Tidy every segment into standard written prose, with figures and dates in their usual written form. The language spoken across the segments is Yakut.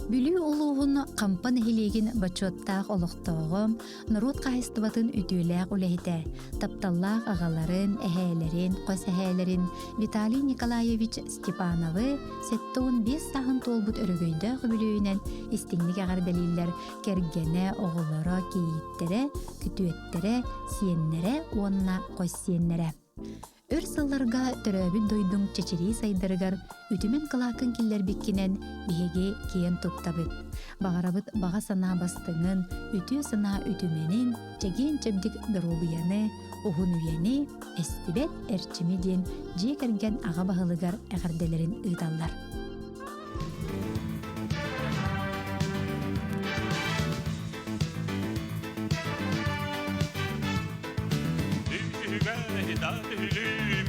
Бүлүү улууһун Хампа нэһилиэгин бочуоттаах олохтооҕо, норуот хаһаайыстыбатын үтүөлээх үлэһитэ, тапталлаах аҕаларын, эһээлэрин, хос эһээлэрин Виталий Николаевич Степановы 75 сааһын туолбут өрөгөйдөөх үбүлүөйүнэн истиҥник эҕэрдэлииллэр кэргэнэ, оҕолоро, кийииттэрэ, күтүөттэрэ, сиэннэрэ уонна хос сиэннэрэ. Өр сылларга төрөөбүт дойдуҥ чэчирии сайдарыгар үтүмэн кылааккын киллэрбиккинэн биһиги киэн туттабыт. Баҕарабыт баҕа санаа бастыҥын, үтүө санаа үтүмэнин, чэгиэн-чэбдик доруобуйаны, уһун үйэни, эстибэт эрчими диэн дьиэ кэргэн аҕа баһылыгар эҕэрдэлэрин ыыталлар.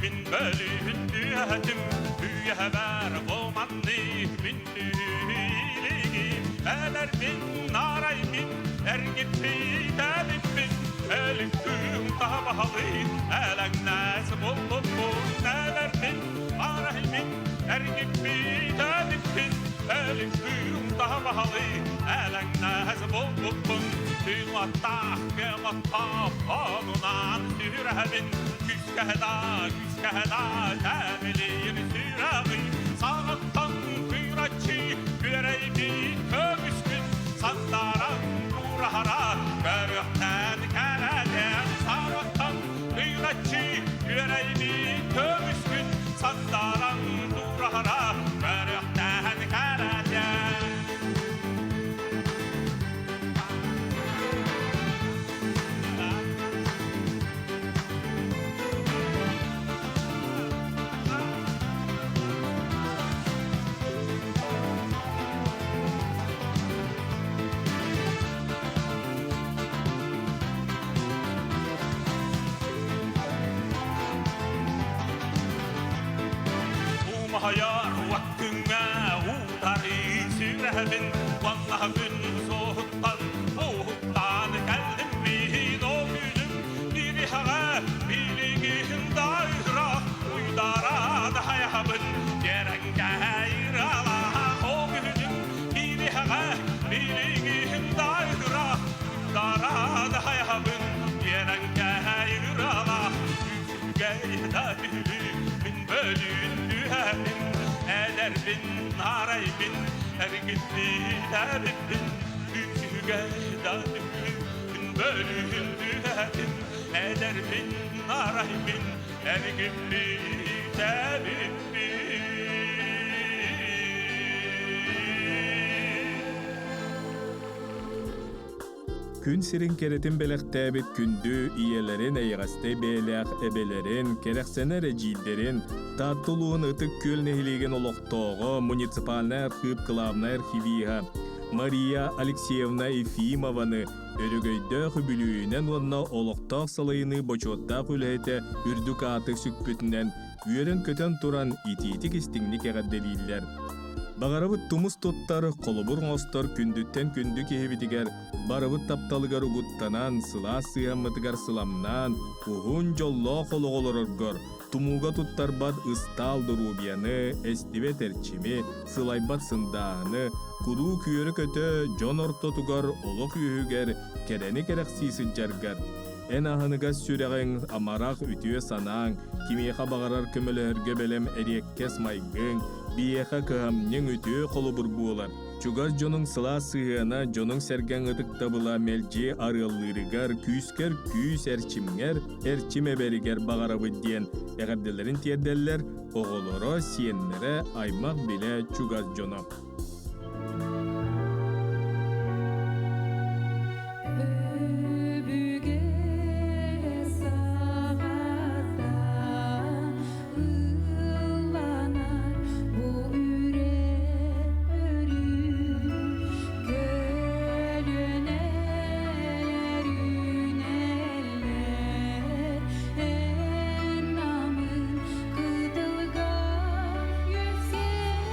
Мин бөлүһүн түһэтим Үйэбэр бу мин түһүлигим Элэрбин нарайбин эргиппитэбиппин Өлүккүм табаһалыы элэҥнэс булбуппун Элэрбин арайбин эргиппитэбиппин Өлүккүм табаһалыы элэҥнэс булбуппун Түҥ аттаах, кэм аттаах онунан сүрэхпин Күүскэ да, күүскэ да тэбилиир сүрэҕим Саҕаттан кыыраччы күөрэйбит көмүскүн Сандаран тураһара көрүөхтэн кэрэтэн Саҕаттан кыыраччы күөрэйбит көмүскүн Сандаран тураһара көрүөхтэн кэрэтэн. Умайар уоккүҥҥэ утары сүрэхпин уонна күн суоһуттан уһуктаан кэллим миин о күнүм кириһэҕэ билигин да ыраах уйдаран хайабын дьэрэҥкэйралаах о күнүм кириһэҕэ билигин да ыраах уйдаран хайабын дьэрэҥкэйралаах үчүгэй да түһүү мин бөлүүн түһэбин эдэрбин арайбин эргиттитэбиппин үчүгэй да түһүү мин бөлүүн түһэбин эдэрбин арайбин эргиттитэбиппин. Күн сирин кэрэтин бэлэхтээбит күндү ийэлэрин эйэҕэстэй бэйэлээх эбэлэрин, кэрэхсэнэр эдьиийдэрин, Таатта улууһун Ытык Күөл нэһилиэгин олохтооҕо, муниципальнай архыып кылаабынай архивиһа Мария Алексеевна Ефимованы өрөгөйдөөх үбүлүөйүнэн уонна олохтоох салайыныы бочуоттаах үлэһитэ үрдүк ааты сүкпүтүнэн үөрэн-көтөн туран итиитик-истиҥник эҕэрдэлииллэр. Баҕарабыт тумус туттар, холобур оҥостор күндүттэн күндү киһибитигэр барыбыт тапталыгар угуттанан, сылаас сыһыаммытыгар сыламнаан, уһун дьоллоох олоҕу олороргор, тумууга туттарбат ыстаал доруобуйаны, эстибэт эрчими, сылайбат сындааһыны, куруук үөрэ-көтө дьон ортотугар олох үөһүгэр кэрэни кэрэхсии сылдьаргар, эн аһыныгас сүрэҕиҥ, амарах үтүө санааҥ, кимиэхэ баҕарар көмөлөһөргө бэлэм эриэккэс майгыҥ, биһиэхэ кыһамньыҥ үтүө холобур буолар. Чугас дьонуҥ сылаас сыһыана, дьонуҥ-сэргэҥ ытыктабыла мэлдьи арыаллыырыгар, күүскэр күүс эрчимҥэр, эрчим эбэригэр баҕарабыт диэн эҕэрдэлэрин тиэрдэллэр оҕолоро, сиэннэрэ, аймах-билэ чугас дьоно. Өбүгэ саҕата ылланар бу үрэх өрүү көлүөнэлэр үүнэллэр эн намын кытылга үөскээн.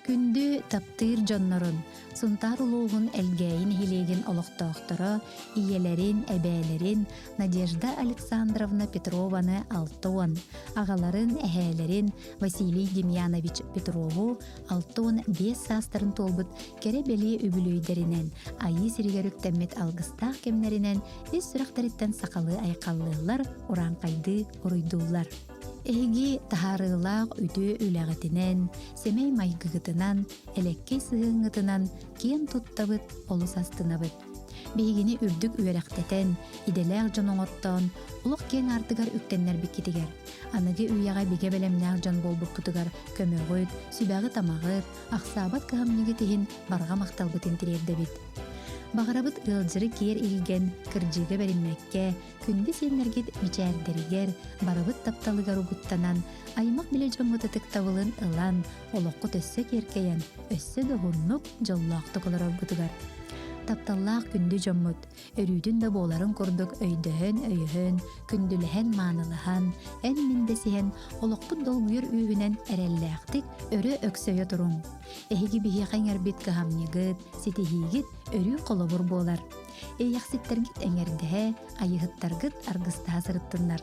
Күндү таптыыр дьоннорун, Сунтаар улууһун Элгээйи нэһилиэгин олохтоохторо ийэлэрин, эбээлэрин Надежда Александровна Петрованы 60, аҕаларын, эһээлэрин Василий Демьянович Петрову 65 саастарын туолбут кэрэ-бэлиэ үбүлүөйдэринэн, Айыы сиригэр үктэммит алгыстаах кэмнэринэн ис сүрэхтэриттэн сахалыы айхаллыыллар, урааҥхайдыы уруйдууллар. Эһиги таһаарыылаах үтүө үлэҕитинэн, сэмэй майгыгытынан, элэккэй сыһыаҥҥытынан киэн туттабыт, олус астынабыт. Биһигини үрдүк үөрэхтэтэн, идэлээх дьон оҥортоон, олох киэҥ аартыгар үктэннэрбиккитигэр, аныгы үйэҕэ бигэ бэлэмнээх дьон буолбуккутугар көмөҕүт, сүбэҕит-амаҕыт, ахсаабат кыһамньыгыт иһин барҕа махталбытын тириэрдэбит. Баҕарабыт ыалдьыры киэр илгэн, кырдьыыга бэриммэккэ, күндү сиэннэргит мичээрдэригэр, барыбыт тапталыгар угуттанан, аймах-билэ дьоммут ытыктабылын ылан, олоххут өссө киэркэйэн, өссө да уһуннук, дьоллоохтук олороргутугар. Тапталлаах күндү дьоммут, өрүүтүн да буоларын курдук өйдөһөн-өйөһөн, күндүлэһэн-маанылаһан, эн-мин дэсиһэн, олохпут долгуйар үөһүнэн эрэллээхтик өрө өксөйө туруҥ. Эһиги биһиэхэ иҥэрбит кыһамньыгыт, ситиһиигит өрүү холобур буолар. Эйэхситтэргит эҥэрдэһэ, айыһыттаргыт аргыстаһа сырыттыннар.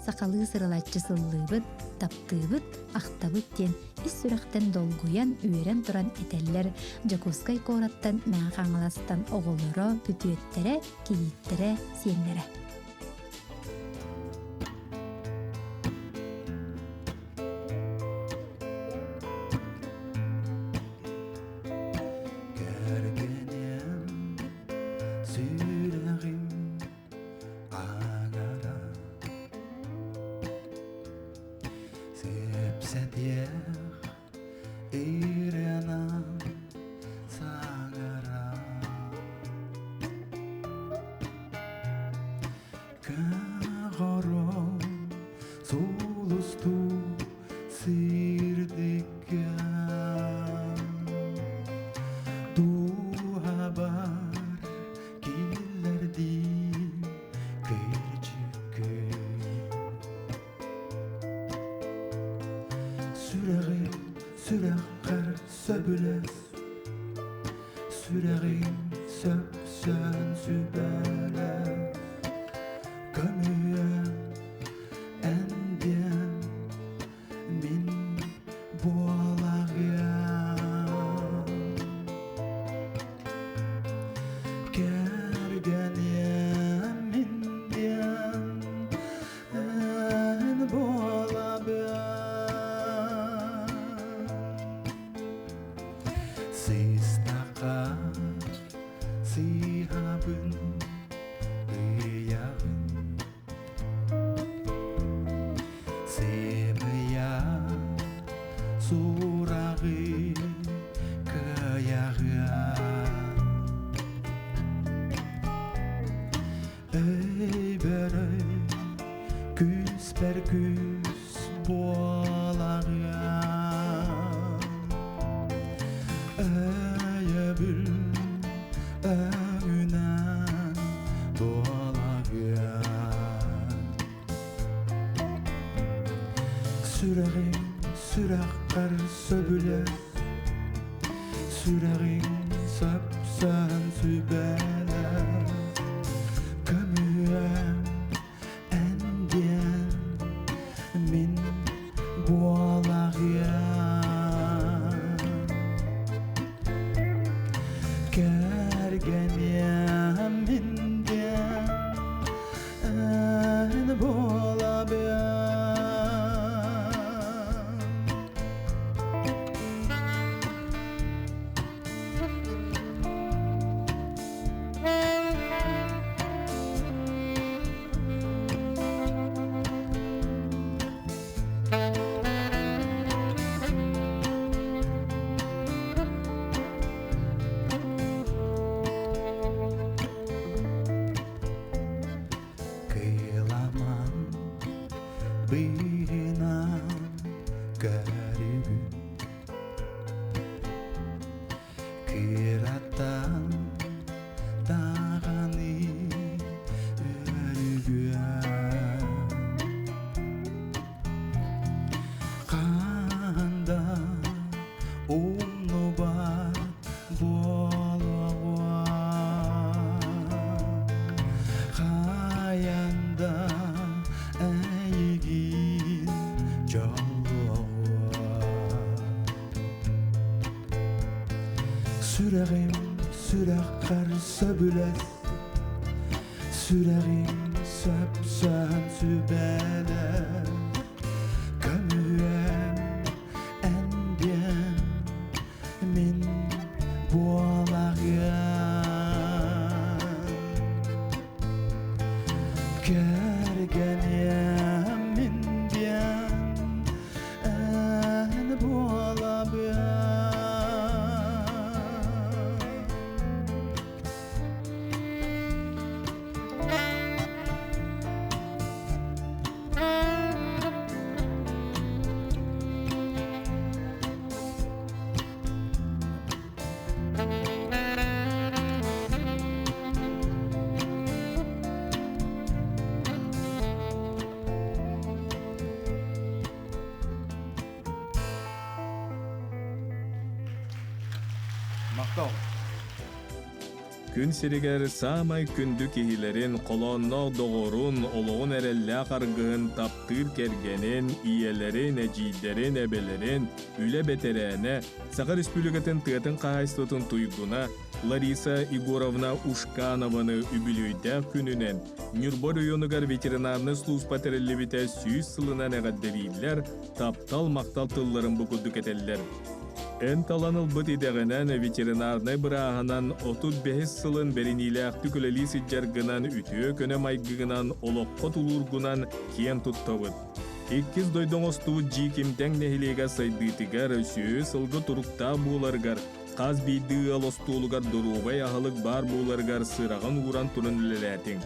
Сахалыы сырылаччы сыллыыбыт, таптыыбыт, ахтабыт диэн ис сүрэхтэн долгуйан, үөрэн туран этэллэр Дьокуускай куораттан Мэҥэ Хаҥаластан оҕолоро, күтүөттэрэ, кийииттэрэ, сиэннэрэ. Кэргэним, сүрэҕим аҥара Сипсэтиэх Ирина саҥара Көҕөрөн сулустуу сирдиккэ Дууһабар киллэрдиин кырдьыккын Сүрэҕим сүрэххэр сөбүлэс Сүрэҕим сөпсөөн сүбэлэс Көмүө эн диэн мин буолаҕыам Кэргэниэм мин диэн эн буолабын Сыстахха сыыһабын ыйаҕын Сымыйа сураҕы кыайаҕын Өйбөр өй, күүспэр күүс буолаҕын Өйөбүл өҥүнэн туолаҕын Сүрэҕиҥ сүрэххэр сөбүлэс Сүрэҕиҥ сөпсөөн сүбэлэс Көмүө эн диэн мин буолаҕыам Кэргэниэм мин диэн эн буолабыам Кыламан быыһынан көрүгүн Кыраттан даҕаны өрүгүөн Ханда умнубат Сүрэҕим сүрэххэр сөбүлэс, Сүрэҕим сөпсөһөн сүбэлэс, Көмүһүөм эн диэн мин буолаҕыам. Кэргэниэм мин диэн эн буолабыам. Махтал. Күн сиригэр саамай күндү киһилэрин, холоонноох доҕорун, олоҕун эрэллээх аргыһын, таптыыр кэргэнин, ийэлэрин, эдьиийдэрин, эбэлэрин, үлэ бэтэрээнэ, Саха Республикатын тыатын хаһаайыстыбатын туйгуна Лариса Егоровна Ушканованы үбүлүөйдээх күнүнэн Ньурба оройуонугар ветеринарнай служба тэриллибитэ 100 сылынан эҕэрдэлииллэр, таптал-махтал тылларын бу курдук этэллэр. Эн талан ылбыт идэҕинэн ветеринарнай бырааһынан 35 сылын бэриниилээхтик үлэлии сылдьаргынан үтүө көнө майгыгынан олоххо тулуургунан киэн туттабыт. Иккис дойду оҥостубут Дьиикимдэҥ нэһилиэгэ сайдыытыгар сүөһү сылгы туруктаах буоларыгар хас биирдии ыал остуолугар доруобай аһылык баар буоларыгар сыраҕын ууран туран үлэлээтиҥ.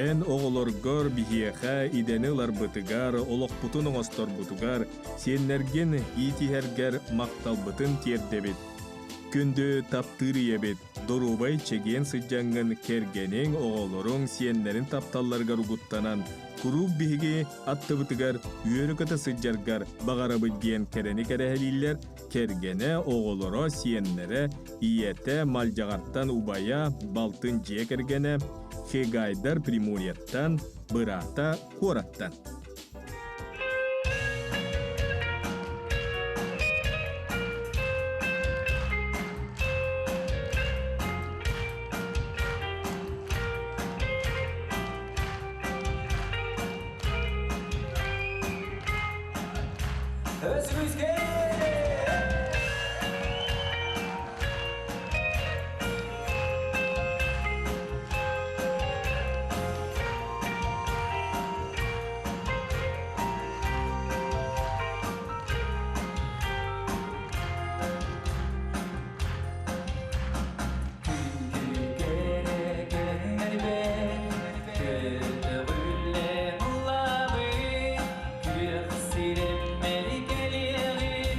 Эн оҕолоргор биһиэхэ идэни ыларбытыгар, олохпутун оҥосторбутугар, сиэннэргин иитиһэргэр махталбытын тиэрдэбит. Күндү таптыыр ийэбит, доруобай чэгиэн сыдьаҥҥын кэргэниҥ, оҕолоруҥ, сиэннэрин тапталларыгар угуттанан, куруук биһиги аттыбытыгар үөрэ-көтө сылдьаргар баҕарабыт диэн кэрэни кэрэһэлииллэр кэргэнэ, оҕолоро, сиэннэрэ, ийэтэ, Малдьаҕартан убайа, балтын дьиэ кэргэнэ, Хегайдар Приморьеттан, быраата куораттан. Күөх сирим мэликелиэҕин.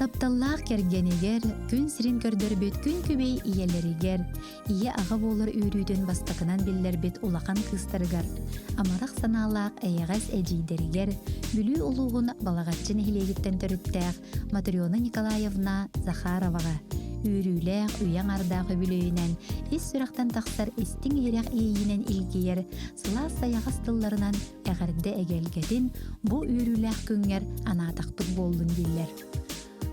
Тапталлаах кэргэнигэр, күн сирин көрдөрбүт күн күбэй ийэлэригэр, ийэ-аҕа буолар үөрүүтүн бастакынан биллэрбит улахан кыыстарыгар, амарах санаалаах эйэҕэс эдьиийдэригэр Бүлүү улууһун Балаҕаччы нэһилиэгиттэн төрүттээх Матрена Николаевна Захароваҕа үөрүүлээх, үйэ аҥардаах үбүлүөйүнэн ис сүрэхтэн тахсар истиҥ-иһирэх иэйиинэн илгийэр сылаас сайаҕас тылларынан эҕэрдэ эгэлгэтин бу үөрүүлээх күҥҥэр анаатахпыт буоллун дииллэр.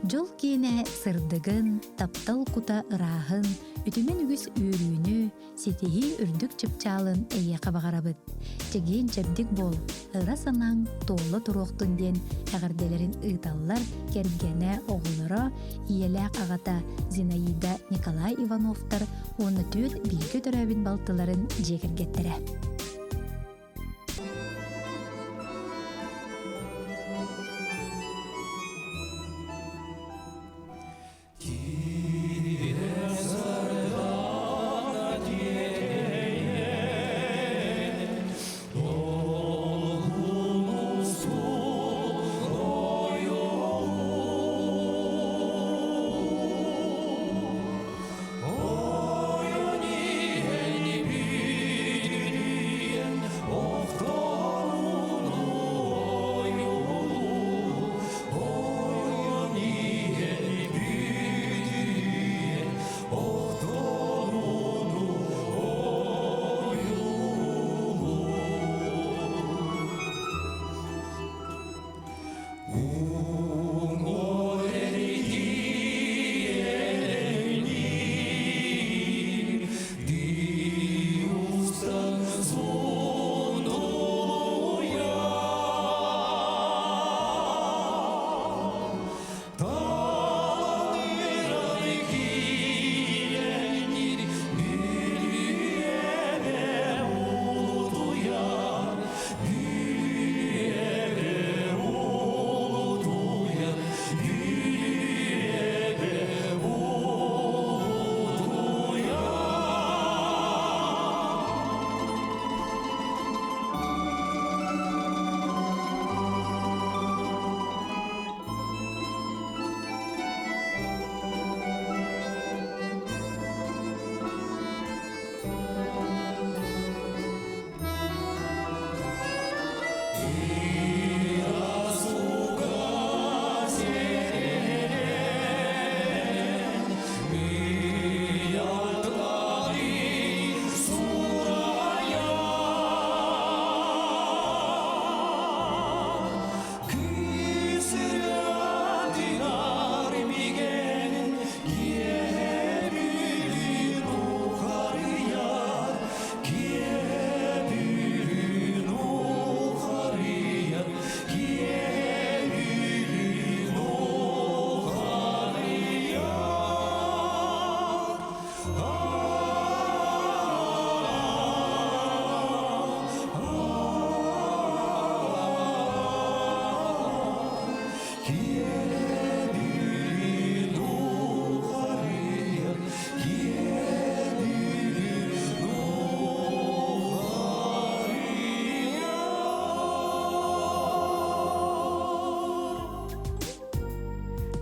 Дьол киэнэ сырдыгын, таптал кута ырааһын, үтүмэн үгүс үөрүүнү, ситиһии үрдүк чыпчаалын эйиэхэ баҕарабыт. Чэгиэн-чэбдик буол, ыра санааҥ туолла туруохтун диэн эҕэрдэлэрин ыыталлар кэргэнэ, оҕолоро, ийэлээх аҕата Зинаида Николай Ивановтар уонна түөрт бииргэ төрөөбүт балтыларын дьиэ кэргэттэрэ.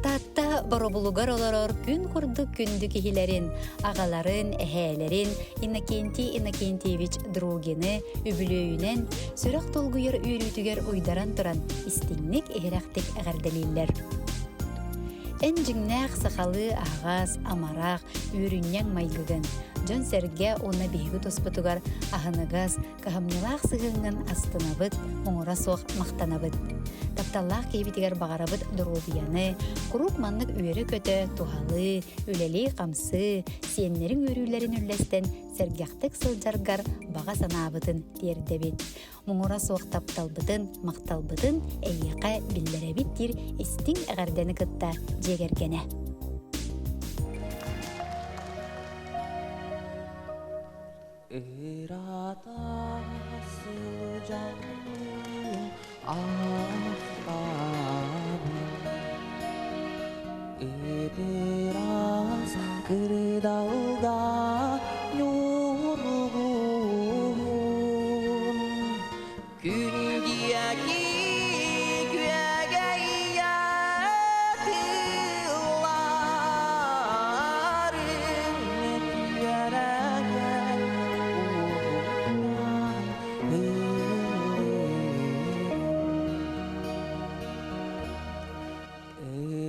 Таатта боробулугар олорор күн курдук күндү киһилэрин, аҕаларын, эһээлэрин Иннокентий Иннокентьевич Другины үбүлүөйүнэн сүрэх долгуйар үөрүүтүгэр уйдаран туран истиҥник иһирэхтик эҕэрдэлииллэр. Эн дьиҥнээх сахалыы аһаҕас, амарах, үөрүнньэҥ майгыгын, дьон-сэргэ уонна биһиги туспутугар аһыныгас, кыһамньылаах сыһыаҥҥын астынабыт, муҥура суох махтанабыт. Тапталлаах киһибитигэр баҕарабыт доруобуйаны, куруук маннык үөрэ-көтө, туһалыы, үлэлии-хамсыы, сиэннэриҥ үөрүүлэрин үллэстэн сэргэхтик сылдьаргар баҕа санаабытын тиэрдэбит. Муҥура суох тапталбытын, махталбытын эйиэхэ биллэрэбит диир истиҥ эҕэрдэни кытта дьиэ кэргэнэ. Ырата сылдьан ахтабын Ып-ыраас кырдалга ньургуһун Күн диэки күөгэйэ тылларын үөрэгэр уһуктан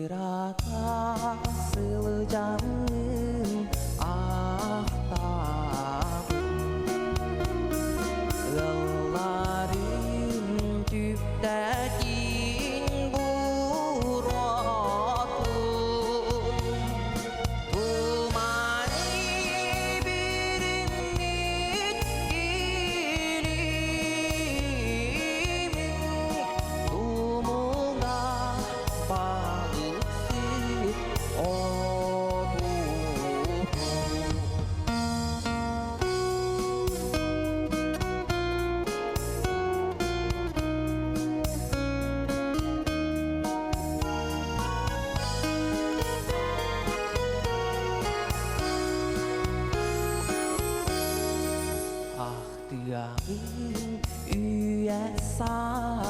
Ырата сылдьаммын ахтабын Ыалларым түптэтин буруотун Туманы бүрүммүт илимин Тумуга балыксыт отутун. Ахтыаҕын үйэ саас.